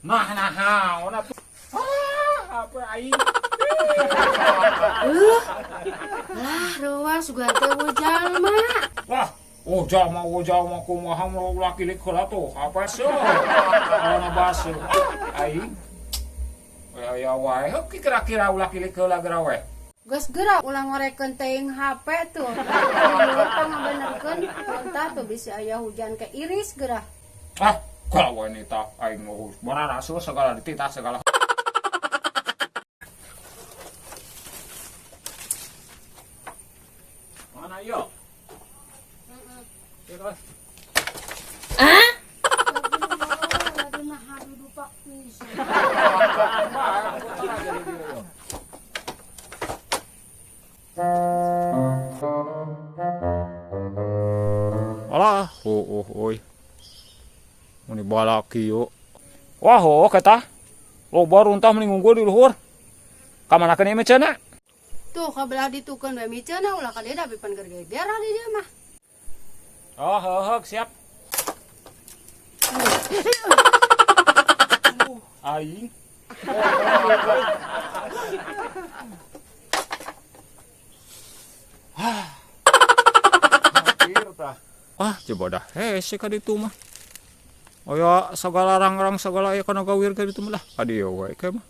Nah, naon atuh? Ah, apa aing? Lah, reuas sugan teh jalma. Wah, oh jalma kumaha mah ulah kilik heula tuh. Apa seuh? Awana baseuh. Ah, aing. Ya wae, heuh kira-kira ulah kilik heula geura we. Geus geura ulah ngorekeun teuing HP tuh. Lieur pangabenerkeun runtah tuh bisi aya hujan ke iris geura. Ah, kalau wanita aing mah bararasuh segala dititah segala. Mana yo? Heeh. Ah? Aduh, nah dupak pisan. Alah, oh, oi. Meni balaki yo. Wah, oh kata. Loba runtah meni ngunggul di luhur. Ka mana keun ieu miceunna? Tuh kabelah ditukeun we miceunna ulah ka dieu da pipan keur geger di dieu mah. Oh, heuh, siap. Aing. Hampir tah. Ah, coba dah hese ka ditu mah. Aya sagala rang-rang sagala aya kana gawir ka ditu mah lah. Ka dieu we ke mah.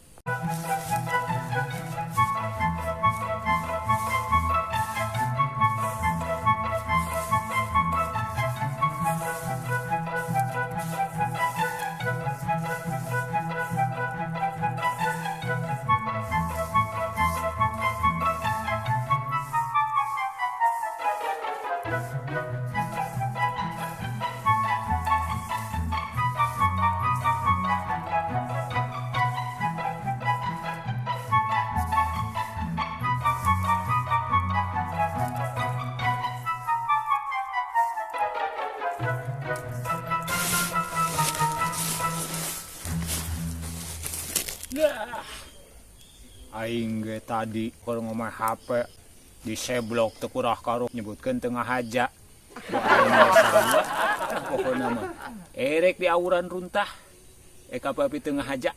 Aing ge tadi kalau ngomong HP di seblok teu kurah karuh nyebutkeun teu ngahaja. Aing ge sarua pokona mah. Erek di auran runtah. Eka papi teu ngahaja.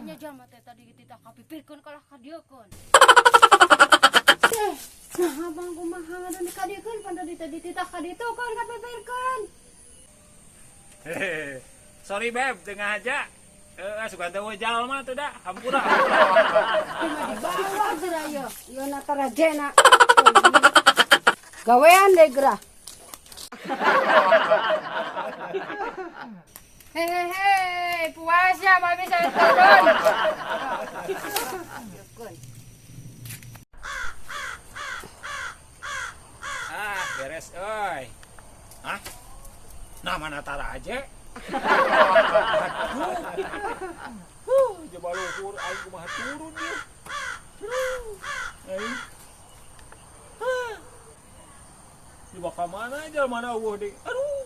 Nya jalma teh tadi dititah kapipirkeun kalah ka dieukeun. Nah, abang kumaha ngadan dikadiekeun pan tadi teh dititah ka ditukeun kapipirkeun. Hehehe. Sorry beb, teu ngahaja. Sugan teh jalma tuh da, hampura. Cuma dibawa geura ieu. Ieu na tarajena. Gawean deh geura. Hehehe, puas ya mami saya turun. Ah, beres euy. Hah? Nah, mana tara aja? Aduh. Huh, coba luhur aing kumaha turun ieu. Aduh. Aing. Hah. Coba ka mana aja mana eueuh deui. Aduh.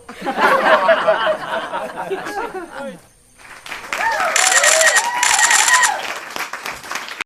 Euy.